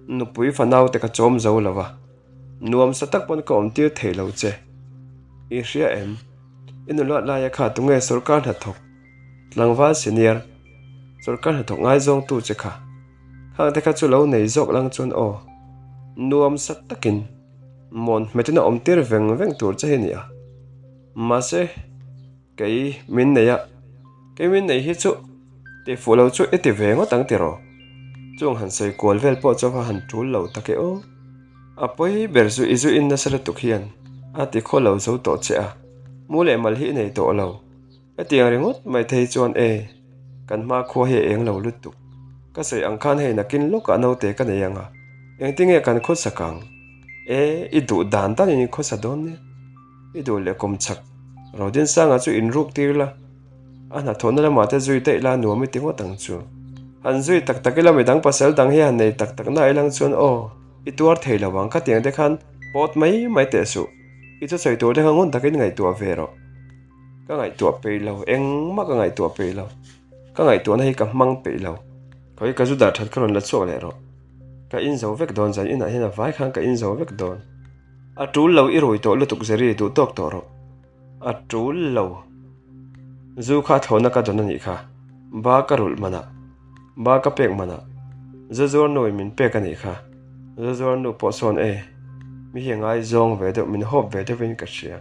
Nupui fanau te ka chawm zo lo va. Nuamsa tak pawn ka awm tir thei lo che. I hria em? I nulat laia kha tunge sawrkar hnathawk? Tlangval senior, sawrkar hnathawk ngaizawngtu che kha. Khang te kha chu lo nei zawk lang chuan aw, nuam sat takin mawn hmetin a awm tir veng veng tur che hi nia. Mahse, kei min nei a, kei min nei hi chu tihfuh lo chu i ti ve ngawt ang tiraw? Chung han sawi kual vel pawh chu a va han tul lo tak e aw. A pawi ber chu i zu in nasa lutuk hian a ti khaw lo zo tawh che a, mu leh mal hi i nei tawh lo. Hetiang ringawt mai thei chuan e, kan hma khua hi a eng lo lutuk. Ka sawi ang khan hei nakin lawkah naute ka nei ang a, engtinge kan khawsak ang? E, i duh dan danin i khawsa dawn nia. I duh leh kawm chak. Rodinsanga chu inruk tir la, a hnathawhna lamah te zui daih la nuam i ti ngawt ang chu. Han zui tak tak ila midang pasal dang hi han nei tak tak na ilang chuan aw, i tuar thei lo ang khatiang te khan pawt mai mai teh suh. I thusawi tur te kha ngun takin ngaihtuah ve rawh. Ka ngaihtuah peih lo, engmah ka ngaihtuah peih lo. Ka ngaihtuahna hi ka hmang peih lo. Khawi ka zu dah that ka rawn la chhuak leh rawh. Ka in zo vek dawn zan inah hian a vai khan ka in zo vek dawn. A tul lo i rui tawh lutuk Zeri duh tawk tawh rawh. A tul lo. Zu kha thlawhna ka dawn a nih kha. Ba ka rulh manah. Ba ka pek manah. Zu zuar nuin min pek a nih kha. Zu zuar nu pawh sawn e. Mi hi a ngaizawng ve deuh min hawp ve deuhin ka hria.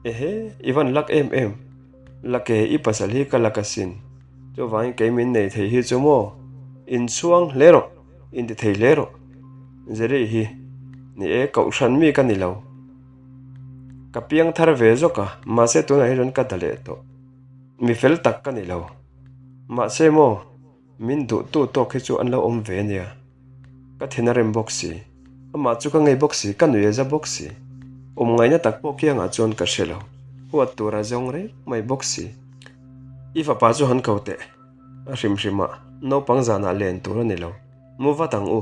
Ehe, i van lak em em. Lake, i pasal hi ka lak asin. Chuvangin kei min nei thei hi chu maw? Inchhuang hle rawh, inti thei hle rawh. Zeri hi, ni e, kohhran mi ka ni lo. Ka piang thar ve zawk a, mahse tunah hi chuan ka da leh tawh. Mi fel tak ka ni lo. Mahse maw? Min duhtu tawk hi chu an lo awm ve ania. Ka thin a rem bawk si. Amah chu ka ngei bawk si, ka nui a za bawk si. Awm ngaihna tak pawh kiangah chuan ka hre lo. Huat tur a zawng reng mai bawk si. I fapa chu han ko teh. A hrim hrimah naupang zanah len tur a ni lo. Mu vat ang u.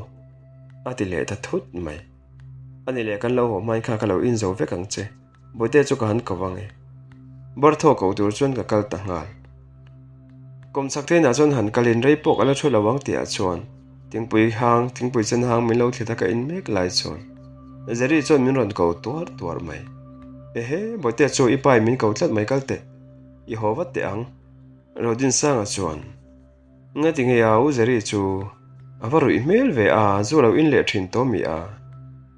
A ti leh ta thut mai. Ani leh kan lo haw hmain kha ka lo inzo vek ang che. Bawihte chu ka han ko vang e. Barthaw ko tur chuan ka kal ta nghal. Kawmchhak thenah chuan han kalin rei pawh ka la thu lo ang tihah chuan thingpui hang, thingpui sen hang min lo thlit a ka in mek lai chuan Zeri chuan min rawn ko tuar tuar mai. Ehe, Bawihte chu i pa in min ko tlat mai kal teh. I haw vat teh ang. Rodinsanga chuan. Ngati nge a u Zeri chu a va ruih hmel ve a, zu lo in leh thin tawh mi a?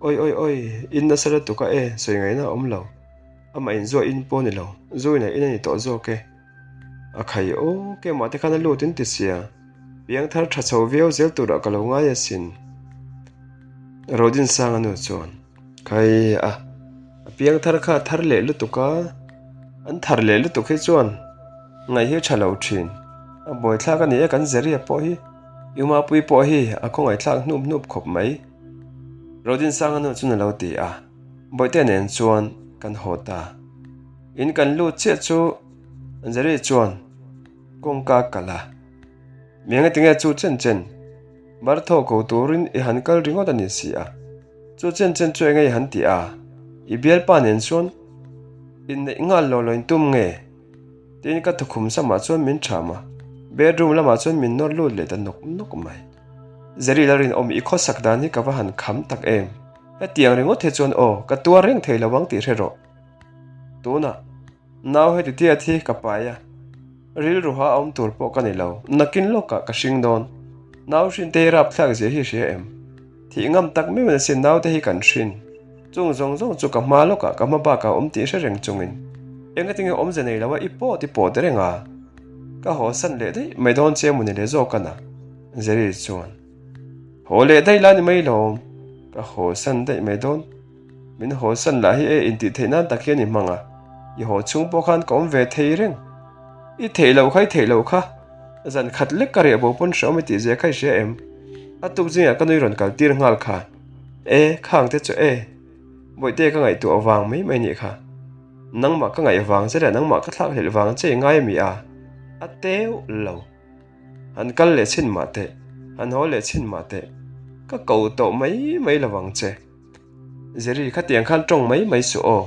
Oi oi oi, in nasa lutuk a e, sawi ngaihna a awm lo. Amah in zuah in pawh a ni lo, zu in a in a ni tawh zawk e. A khai aw, keimah te khan a lut in ti sia, piangthar tha chho viau zel turah ka lo ngai asin. Rodinsanga nu chuan. Khai a, a piang thar kha a thar leh lutuk a, an thar leh lutuk hi chuan ngaih hi a tha lo thin. A buaithlak a ni e kan Zeria pawh hi, Umapui pawh hi a khawngaihthlak hnup hnup khawp mai. Rodinsanga nu chuan a lo ti a, Bawihte nen chuan kan haw ta. In kan lut chiah chu Zeri chuan kawngka kalh a, Mi engatinge chu chen chen Barthaw ko turin i han kal ringawt a ni si a. Chu chen chen chu enge i han ti a? I bialpa nen chuan inneih nghal lo lo in tum nge? Tiin ka thukhum samah chuan min ṭham a, bedroom lamah chuan min nawr lut leh ta nawk nawk mai. Zeri Lalrinawm i khawsak dan hi ka va han kham tak em? Hetiang ringawt hi chuan aw, ka tuar reng thei lo ang tih hre rawh. Tunah. Nau heti tiat hi ka pai a, rilruha a awm tur pawh ka ni lo, nakin lawkah ka hring dawn. Nau hrin te hi rapthlak zia hi hria em? Thih ngam tak meuh in asin naute hi kan hrin. Chung zawng zawng chu ka hma lawkah ka hma bakah awm tih hre reng chungin engatinge awmze nei lo a i pawt i pawt reng a, ka haw san leh daih mai dawn che mawni le zawk a na? Zeri chuan. Haw leh daih la ni mai lawm. Ka haw san daih mai dawn. Min haw san lah hi e intih theih nan tak hian i hmang a, i haw chhung pawh khan ka awm ve thei reng. I theih loh kha i theih loh kha. Zan khat lek ka riah bo pawn hreawm i tih zia kha i hria em? A tuk zingah ka nui rawn kal tir nghal kha. E, khang te chu e. Bawihte ka ngaihtuah vang mai mai nih kha. Nangmah ka ngaih vang che leh nangmah ka thlak hlelh vang che i ngai a mi a? A teuh lo. Han kal leh chhin mah teh, han haw leh chhin mah teh. Ka ko tawh mai mai lo vang che. Jerry, khatiang khan tawng mai mai suh aw.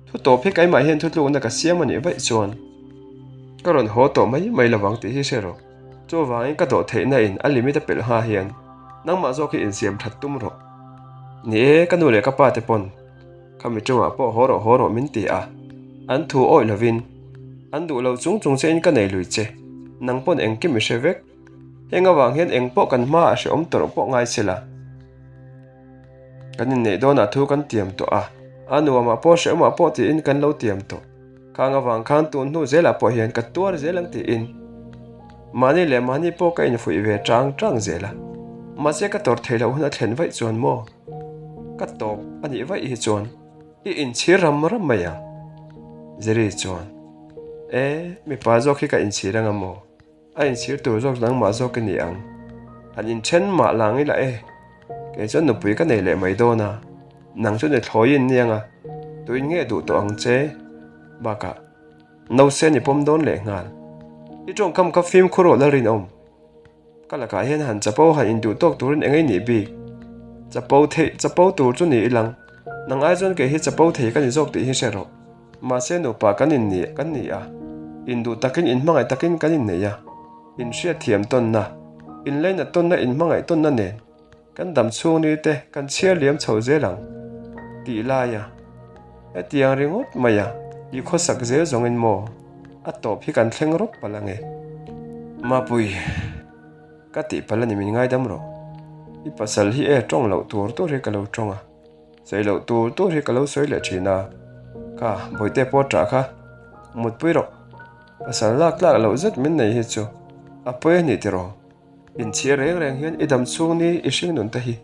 Thu tawp hi keimah hian thutlukna ka siam a nih vaih chuan ka rawn haw tawh mai mai lo vang tih hi hre rawh. Chuvangin ka dawh theihna in a limit a pelh ngha hian nangmah zawk hi insiam that tum rawh. Ni e, ka nu leh ka pa te pawn khami tungah pawh haw rawh haw rawh min ti a, an thu awih lovin an duh lo chung chung che in ka nei lui che, nang pawn engkim i hre vek. Heng avang hian eng pawh kan hmaah hrehawm tawrh pawh ngai se la. Kan inneih dawnah thu kan tiam tawh a, a nuamah pawh hrehawmah pawh tiin kan lo tiam tawh. Khang avang khan tun hnu zelah pawh hian ka tuar zel ang tiin mahni leh mahni pawh ka infuih ve chang chang zel a. Mahse ka tawrh theih loh hun a thlen vaih chuan maw? Ka tawp a nih vaih hi chuan i inchhir ram ram mai ang. Jerry chuan, E, mipa zawk hi ka inchhir anga maw? A inchhir tur zawk nangmah zawk i ni ang. Han inthen mah lang ila e. Kei chuan nupui ka nei leh mai dawn a, nang chu nithlawi in niang a, tuin nge duh tawh ang che? Bakah, Nose ni pawm dawn leh nghal. I tawngkam kha fimkhur rawh Lalrinawm. Ka lakah hian han chapo han induh tawk turin eng ei nih bik? Chapo theih chapo tur chu ni ilang. Nang ai chuan kei hi chapo thei ka ni zawk tih hi hre rawh. Mahse nupa kan in kan ni a, induh takin inhmangaih takin kan innei a, inhriatthiam tawnna, inleinat tawnna inhmangaih tawnna nen kan dam chhung ni te kan chhiar liam chho zel ang tih laia hetiang ringawt maia i khawsak zel zawngin maw a tawp hi kan thleng rawp palh ange. Mapui, ka tih palh a ni min ngaidam rawh. I pasal hi e tawng loh tur tur hi ka lo tawng a. Sawi loh tur tur hi ka lo sawi leh thin a, Kha, Bawihte pawh ṭah kha, mutpui rawh. Pasal lak tlak loh zet min nei hi chu a pawi a ni tiraw? Inchhir reng reng hian i dam chhung ni i hring nun te hi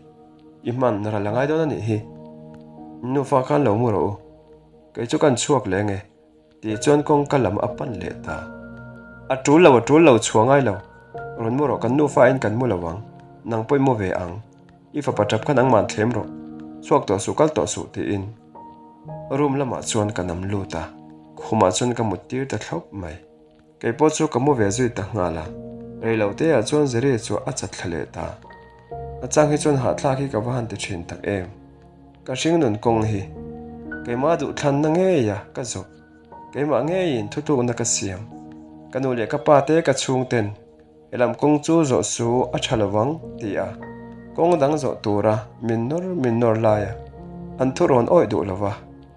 i hman ral a ngai dawn a nih hi. Nufa khan lo mu rawh u, kei chu kan chhuak leh nge. Tih chuan kawngka lam a pan leh ta. A tul lo, a tul lo, chhuah ngai lo. Rawn mu rawh, kan nufa in kan mu lo ang. Nang pawh i mu ve ang. I fapa tap kha nangmah an thlem rawh. Chhuak tawh suh, kal tawh suh, tiin room lamah chuan ka nam lut a. Khumah chuan ka mut tir ta thlawp mai. Kei pawh chu ka mu ve zui ta nghal a. Rei lo te ah chuan Zeri chu a chat thla leh ta. A chang hi chuan hahthlak hi ka va han ti thin tak em. Ka hring nun kawng hi keimah duhthlanna ngei a ka zawh. Keimah ngeiin thutlukna ka siam. Ka nu leh ka pa te ka chhungten helam kawng chu zawh su a tha lovang ti a kawng dang zawh tura min nawr min nawr lai a an thu rawn awih duh lova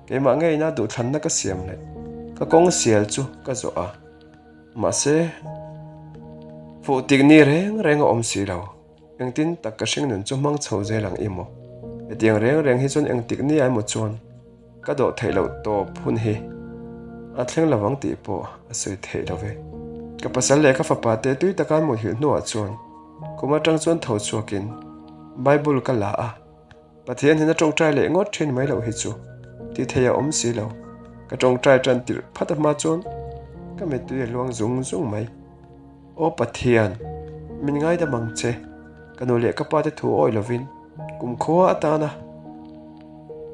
keimah ngeina duhthlanna ka siam leh ka kawng sial chu ka zawh a. Mahse fuh tik ni reng reng a awm si lo. Engtin tak ka hring nun chu hmang chho zel ang i maw? Hetiang reng reng hi chuan engtik ni emaw chuan ka dawh theih loh tawp hun hi a thleng lo ang tih pawh a sawi theih lo ve. Ka pasal leh ka fapa te tui taka an muthilh hnuah chuan kum atang chuan tho chhuakin Bible ka la a. Pathian hian a tawngtai leh ngawt thin mai loh hi chu ti thei a awm si lo. Ka tawngtai tan tirh phat a hma chuan ka mittui a luang zung zung mai. Aw Pathian, min ngaidam ang che, ka nu leh ka pa te thu awi lovin kumkhua atana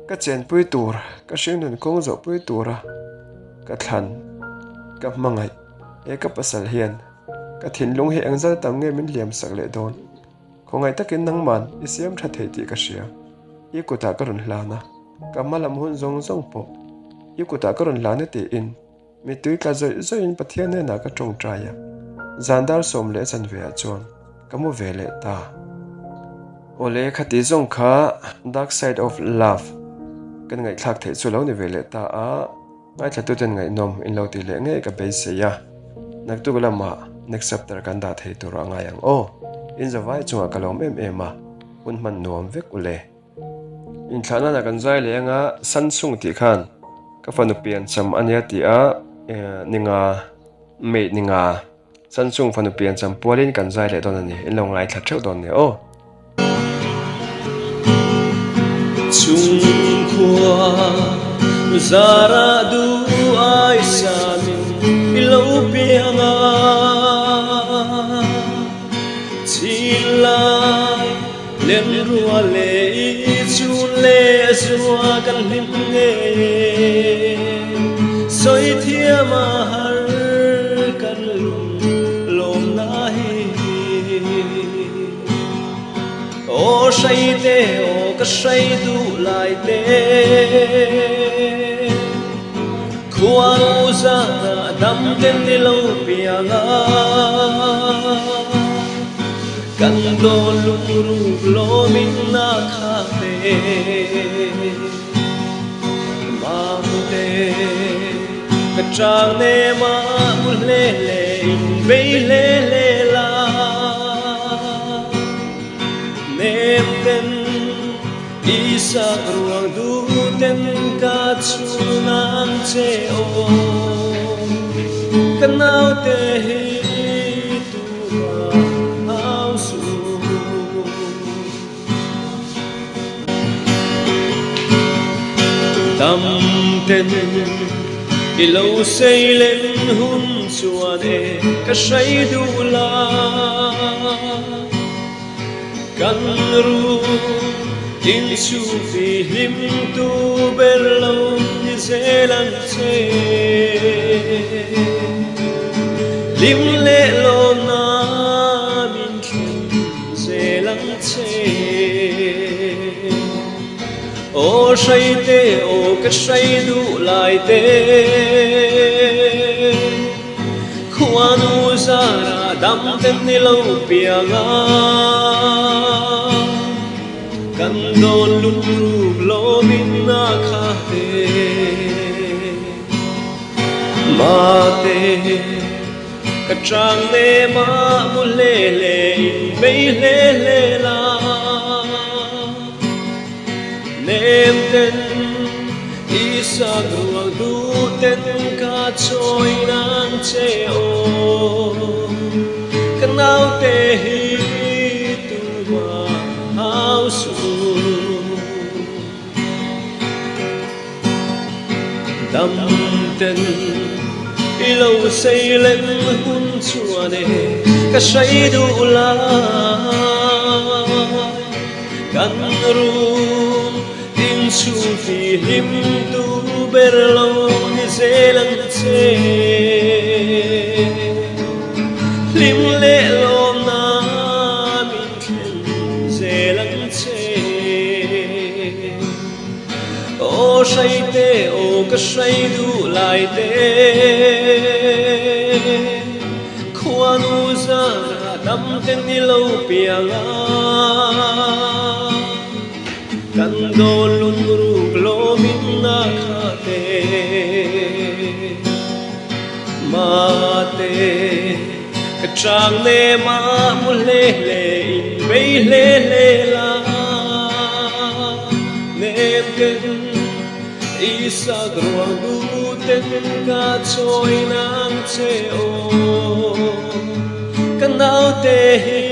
ka chenpui tur, ka hringnun kawng zawhpui tura ka thlan, ka hmangaih he ka pasal hian ka thinlung hi engzal tam nge min hliam sak leh dawn. Khawngaih takin nangman i siam tha thei tih ka hria. I kutah ka rawn hlan a, ka hma lam hun zawng zawng pawh i kutah ka rawn hlan e tiin mittui tla zawih zawihin Pathian hnenah ka tawngtai a. Zan dar 10 leh chanve ah chuan ka mu ve leh ta. Awle khati zawng kha Dark Side of Love kan ngaihthlak theih chu lo ni ve leh ta a. Ngaithlatuten ngaihnawm in lo tih leh ngei ka beisei a, naktuk lamah next chapter kan dah thei tur a ngai ang aw. In zavai chungah ka lawm em em a, hun hman nuam vek u le. Inthlah nana kan zai leh anga Samsung tih khan ka fanu pian cham a nia tih a ninga mate ninga Samsung fanu pian cham pualin kan zai leh dawn a ni, in lo ngaithla theuh dawn nia aw. Chung khua zarah duh ai samin i lo piang a. Chin lai len rua leh i chun leh zua kan hlim ngei e. Sawi thiam a har kan lung lawmna hi. Aw hrai te, aw ka hrai duh lai te. Khuanu zana dam ten ni lo piang a. Kan dawn lungruk lawmin a kha te. Mamte, ka chang nem a mu hle hle in bei hle hle la. Nem ten i sak ruang duh ten ka chhun ang che aw. Ka naute hi tumah hau suh. Dam ten i lo sei len hun chuan e ka hrai duh la. Kan ru in chhung ti hlim tu ber lo ni zel ang che. Hlim leh lawmna min thlen zel ang che. Aw hrai te, aw ka hrai duh lai te. Khuanu zara dam ten ni lo piang a. Kan dawn lungruk lawmin a kha te. Mate, ka chang nem a mu hle hle in bei hle hle la. Nem ten i sak ruang duh ten ka chawi nang che aw. Ka naute hi tumah hau suh. Dam ten i lo sei len hun chuan e ka hrai duh lai. Kan rum in chhung ti hlim tu ber lo ni zel ang che. Hlim leh lawmna min thlen zel ang che. Aw hrai te, aw ka hrai duh lai te. Khuanu zana dam ten i lo piang a. Kan dawn lungruk lawmin a kha te. Mate, ka chang nem a mu hle hle in bei hle hle la. Nem ten i sak ruang duh ten ka chawi nang che aw. Ka naute hi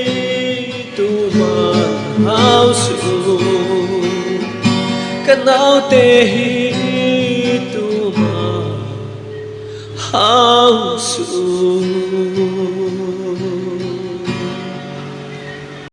tuman hau suh. Ka naute hi tuman hau suh.